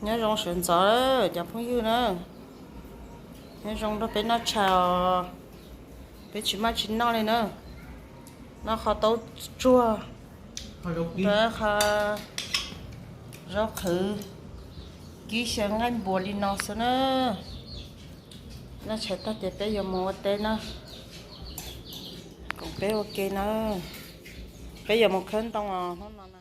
Nyob zoo sawv ntxov cov phooj ywg na, nyob zoo nrog peb noj tshais os. Peb tsis maj tsis noj li na, noj qhov taub tsuag, qhov zaub qhwv, kib xyaw nqaij npuas li no xwb na. Noj tshais tag ces peb yuav mus ua teb na, koom peb ua ke na. Peb yuav mus khawb ntoo os hnub no na.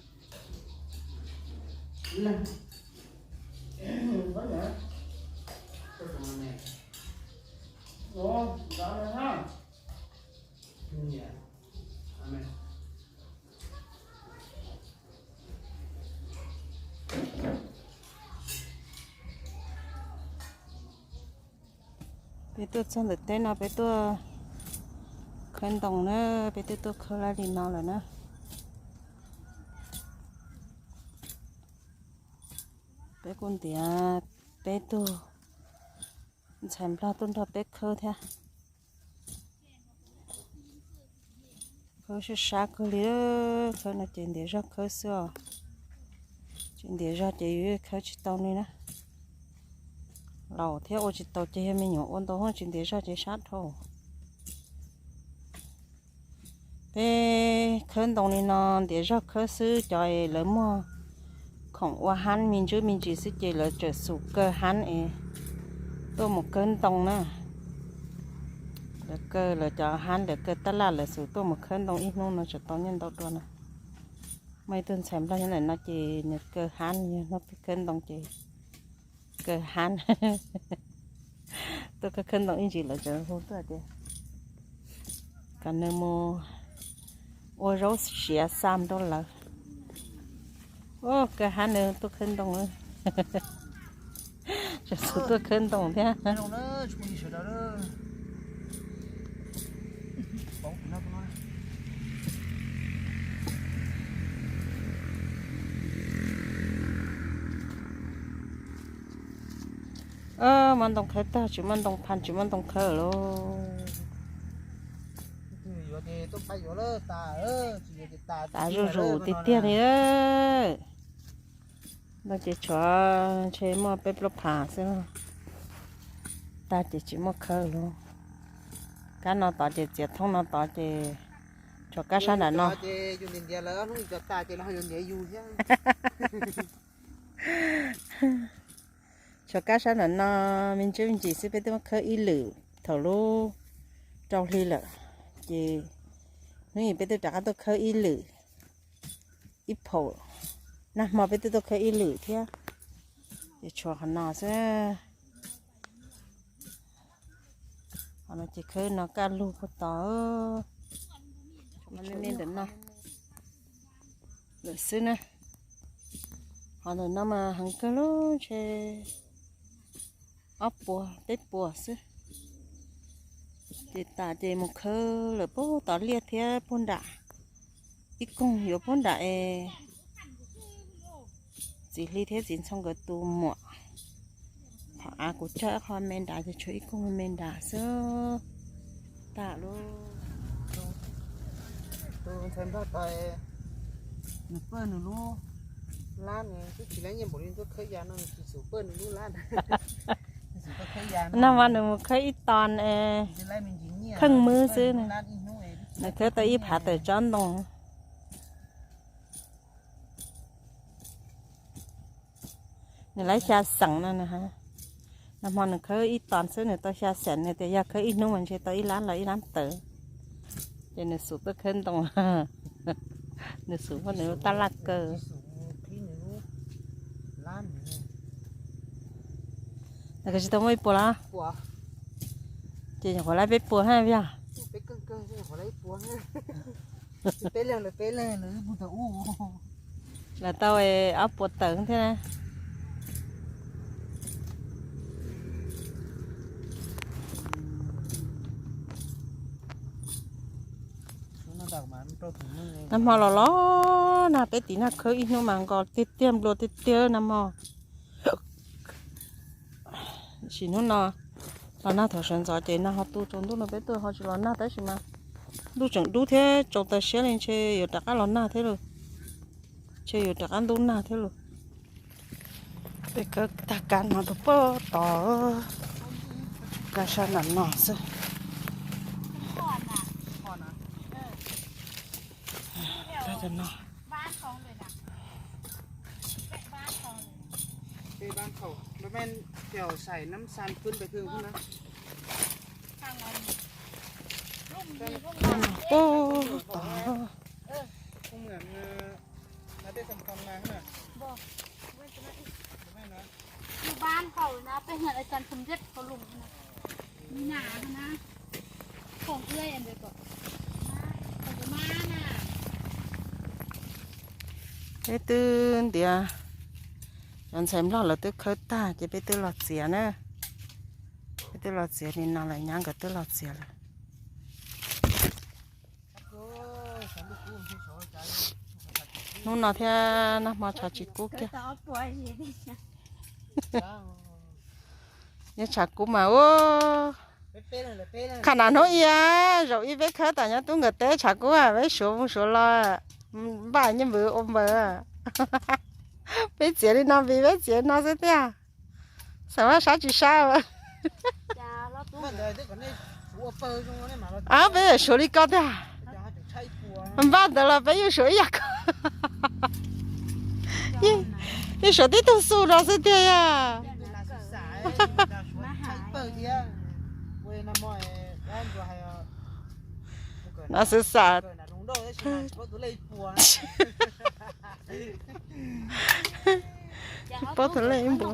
Peb tuaj txog ntawm teb no peb tuaj khawb ntoo na, peb twb tuaj khawb laib li no lawm na. Peb kuj ntiav peb tug ntxhais nplog tuaj nrog peb khawb thiab. Khawb sab sab kawg li, khawb no ces ntiav zog khawb xwb os. Tsis ntiav zog ces khawb tsis tau li na. Laus thiab ua tsis tau ces yog me nyuam ua ntau hoob tsis ntiav zog ces sab dhau. Peb khawb ntoo li no ntiav zog khawb xwb, cov lawv muag khoom ua hab me ntsuj me ntsis xwb ces lawv tseem xus kaw hab es tuaj mus khawb ntoo na. Lawv kaw lawv cov hab lawv kaw tab laj lawv xus tuaj mus khawb ntoo ib hnub no tseem tau nyiaj ntau dua na. Muaj ib tug ntxhais nplog nyob ntawm no ces nws kaw hab, yog hnub peb khawb ntoo ces kaw hab. Tuaj khawb khawb ntoo ib ntsis lawv tseem hu tuaj tias kom nws mus ua zaub siav xa rau lawv. Kaw hab nws tuaj khawb ntoo, tseem xus tuaj khawb ntoo thiab. Muaj ntoo khawb tag tsis muaj ntoo pha tsis muaj ntoo khawb lauj. Tas zuj zus tiag tiag li. Ntoo ces tshuav ntshe muaj peb plaub phav xwb, tag ces tsis muaj khawb lauj. Kab no tod ces txiav thoob no tod ces tshuav kab sab nram no. Tshuav kab sab nram no me ntsis me ntsis xwb, peb twb muab khawb ib lwm thaum lub rau hli lawm, ces hnub ib peb twb rov qab tuaj khawb ib lwm, ib phaum, nag hmo peb twb tuaj khawb ib lwm thiab, ces tshuav qhov no xwb. Qhov no ces khawb no kaj lug puag tod, me me ntawm no lawm xwb na. Qhov ntawm no mas heev kawg lub ntshe ob puas peb puas xwb. Ces tas ces mus khawb lawm puag tom liaj thiab puag nram, ib koog yuav puag nram es txiv hli thiab txiv ntxhoo nkawd tus muam. Qhov av kuv cog qho me nrad ces tshuav ib koog me nrad xwb. Tas lub, tus ntxhais nplog tas, nws pawj nws lub lab, nws twb tsis laib nyiaj npaum li tuaj khawb ya no, nws tsis xus pawj nws lub lab. Nag hmo nws mus khawb ib ton, kheej mwb xwb, nws khawb tau ib phav tawm tsob ntoo. Nws laib xya xeem no. Nag hmo nws khawb ib ton xwb nws tau xya xeem, nws tias yog khawb ib hnub mas ntshe tau ib lab los ib lab tawm. Ces nws xub tuaj khawb ntoo, nws xub muab nws lub tab laj kaw. Nws tsis tau muaj ib puas los? Ces nyuam qhuav laib peb puas hab yog? Lawv tau ob puas tawm thiab. Nag hmo los los nag, peb tiv nag khawb ib hnub mas nkos tiag tiag nplua tiag tiag nag hmo. Sim hnub no los nag thaum sawv ntxov ces nag ho tu, tsaus ntuj no peb tuaj ho tsis los nag tab sis mas ntuj tseem dub thiab tsaus tas siab li, ntshe yuav rov qab los nag thiab lauj. Ntshe yuav rov qab ntub nag thiab lauj. Peb khawb tag kab no rau puag tod, kab sab nram no xwb. Tag no. Puag tod. Peb twb ntiav, cov ntxhais Nplog lawv twb khawb tag ces peb twb los txiav na. Peb twb los txiav li no lawm, nyab nkawd twb los txiav lawm. Hnub no thiab nag hmo tshav tsis kub kiag. Nyob tshav kub mas ua, qhov no hnub ib zaum ib peb khawb tas nyob tub nkawd teb tshav kub, peb suav mus suav los, npaj nyiaj npawv ua npawg. Peb txiav li no vim peb txiav li no xwb tiag. Xav mas sab tsis sab. Peb suav li koj tiag. Npaj ntawd los peb yeej suav ib yam koj. Yeej suav tib tug xu no xwb tiag yog. No xwb xam. Tsis paub tus lej ib npua.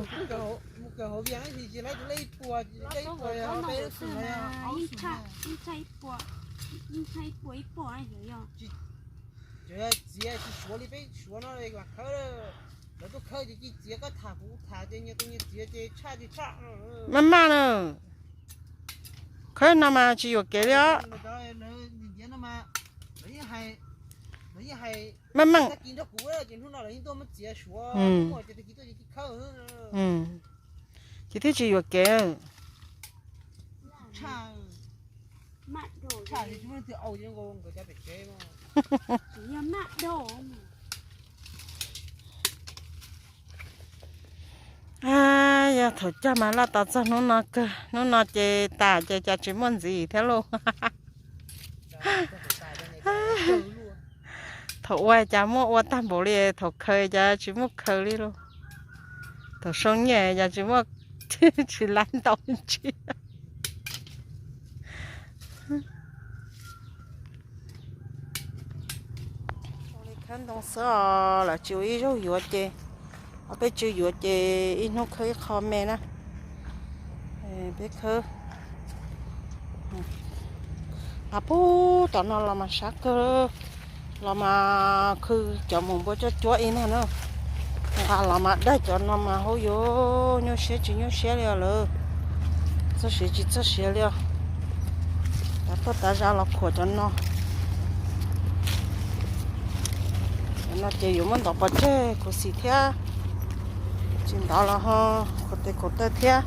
Maj maj na, khawb no mas tsis yuam kev li os. Maj maj. Ces thiaj tsis yuam kev. Yog thaum cog mas loj tos txog hnub no kawg, hnub no ces tas ces cas tsis muaj ntxiv thiab lauj. Thaum ua cas muaj ua tag npaum li, thaum khaws cas tsis muaj khaws li lauj. Thaum sau nyiaj cas tsis muaj, tsis laib ntau ntsis. Khawb ntoo xwb os, lawv tsis ua ib zaug yuav ces, ob peb tsw yuav ces ib hnub khawb ib qho me na. Peb khawb nqa puag tom no los mas sab kawg, los mas khw cov mus npua cuab cuab ib nag na. Nqa los mas daig cov no mas hauj yuav nyuaj siab tsis nyuaj siab li os lawm, txog siav tsis txog siav li os. Tav toj tav zag los khuam cov no. Cov no ces yuav muab ntov pov tseg khuv xim thiab, tsis ntov los ho khuam tes khuam taw thiab.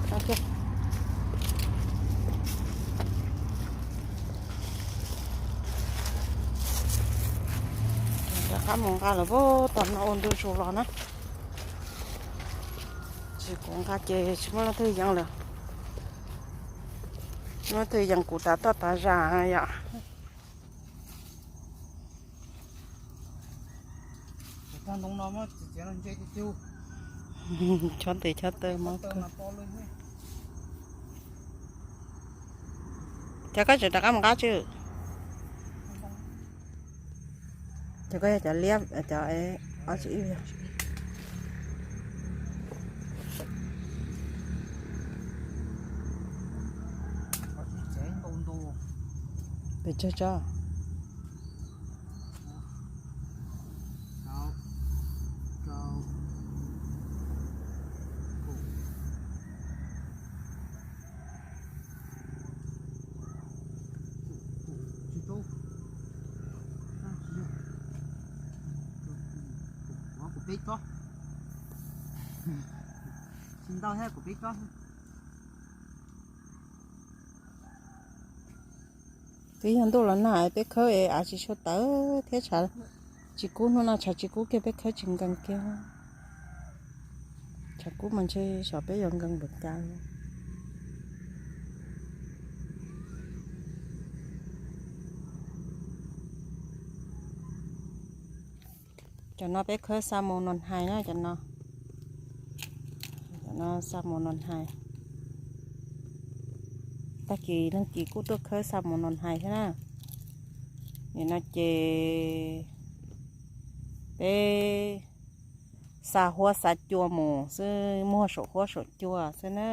Rov qab mus nqa lawm puag tom no ua ntu zus los na. Tsis kuv nqa ces tsis muaj leej twg yees lawm. Tsis muaj leej twg yees kuv tav toj tav zag yom. Chob tes chob taw mov kawg. Cov koj tseem rov qab mus nqa tsw. Cov koj yog cov liab cov ob tsis ib yog. Pes tsawg tso. Kuv peb tsob. Tsis ntau thiab, kuv peb tsob. Twb yog ntuj los nag peb khawb es av tsis tshua tawv thiab tshav tsis kub, hnub no tshav tsis kub kiag peb khawb tsis nkees kiag. Kub mas ntshe xyov peb yuav nkees npaum cas. Cov no peb khawb xa mus nus hais na, cov no. Cov no xa mus nus hais. Tag kis leej kis kuj tuaj khawb xa mus nus hais thiab na. Nim no ces peb xa huab xa cua mus xwb, muag saum huab saum cua xwb na,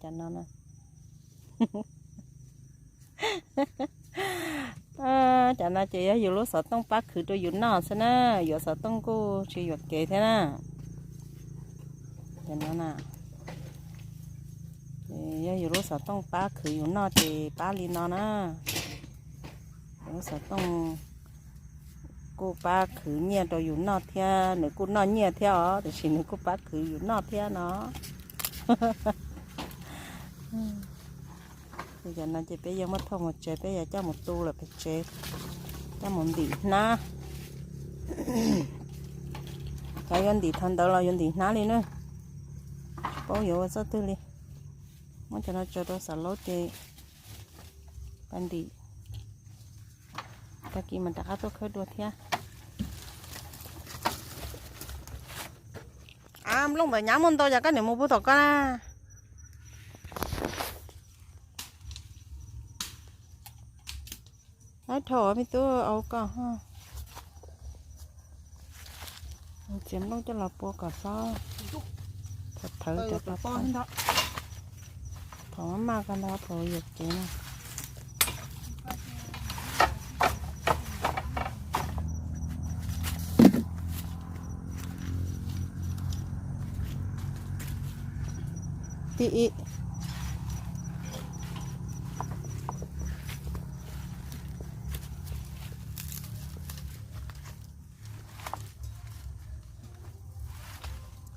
cov no na. Cov no ces yog yus lub xov tooj pab khwv rau yus noj xwb na, yuav xov tooj kuj tsis yuam kev thiab na. Cov no na, yog yus lub xov tooj pab khwv yus noj ces pab li no na. Yus lub xov tooj kuj pab khwv nyiaj rau yus noj thiab, nws kuj noj nyiaj thiab os, tiam sis nws kuj pab khwv yus noj thiab no. Cov no ces peb yuav muab thauj mus tsev, peb yuav coj mus tu lawm pem tsev, coj mus ntim hnab. Cov yuav ntim thaum ntawd los yuav ntim hnab li na, tsis paub yuav ua txoj twg li. Muab cov no tso rau xav laub ces pab ntim, tag kis mas rov qab tuaj khawb dua thiab. Nplooj ntawm nyab muaj ntau cas koj niam mus pub tom koj na. Ab, dhau me tub au koj. Txiav nplooj coj los pua kom xob thawv thawv cov tau. Thaum maj maj ko ntag, thaum yuam kev na. Tib ib.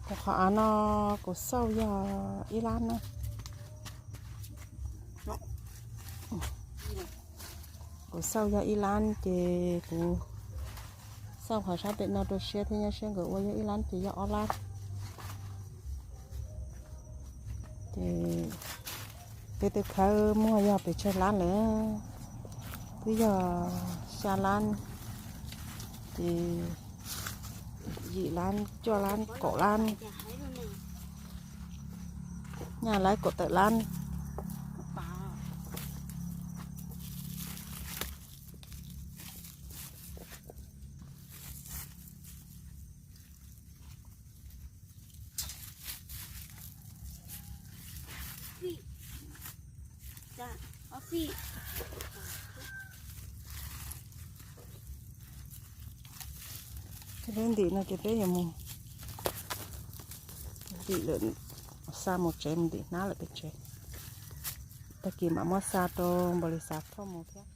Kuv qhov av no kuv xauj yog ib lab na. Kuv xauj yog ib lab ces kuv xauj qhov sab pem no rau siab thiab, nyob siab nkawd ua yog ib lab ces yog ob lab. Ces peb twb khawb muag yog pes tsawg lab lawm, twb yog xya lab, ces yim lab, cuaj lab, kaum lab, nyaj lab kaum tawm lab. Peb ntim no ces peb yuav mus ntim lawm, xa mus tsev, mus ntim hnab lawm pem tsev. Tag kis mam muab xa rau npaum li xav thauj mus thiab.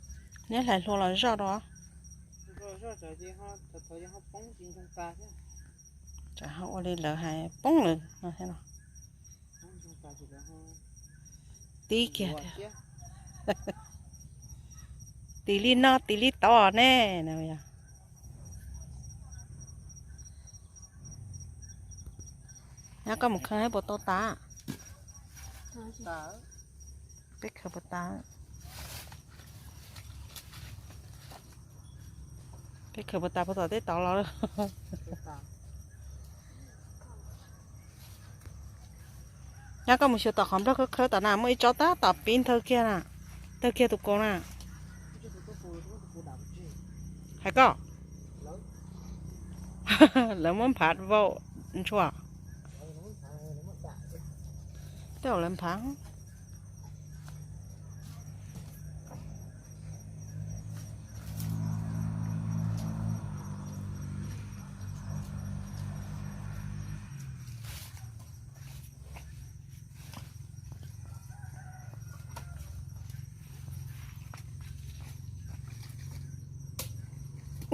Neb hlais hlua los zoj rau. Tsam ho ua li lawv hais poob lawm no thiab no. Tib kiag, tim li no tim li tod ne. Nyab, koj mus khaws puas tau tas? Peb khaws puas tas? Peb khaws puas tas puas tom tej tod los? Nyab, koj mus xyuas tom qhov nplog khawb khawb tom na, muaj ib tsob tab tom pib ntawg kiag na, ntawg kiag tus kaus na. Hais koj, lawv muab nphav vau ntshua. Tej zaum lawv nphav.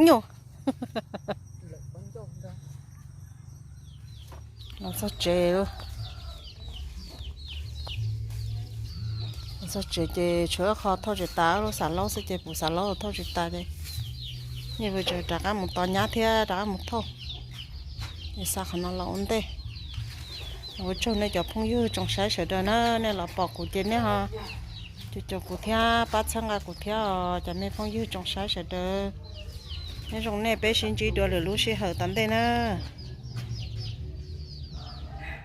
Nyuj. Los txog tsev, los txog tsev ces tshuav ib qho thauj tsis tas, lub xav laub xwb ces kuv xav laub thauj tsis tas ces nej pw tsev rov qab mus tos nyab thiab rov qab mus thauj. Es xa qhov no los ua ntej. Ua tsaug nej cov phooj ywg tsoom saib sawv daws na, nej los pom kuv ces nej ho caum caum kuv thiab pab txhawb nqa kuv thiab os cov me phooj ywg tsoom saib sawv daws. Nyob zoo nej, peb sib ntsib dua lwm lub sij hawm tom ntej na.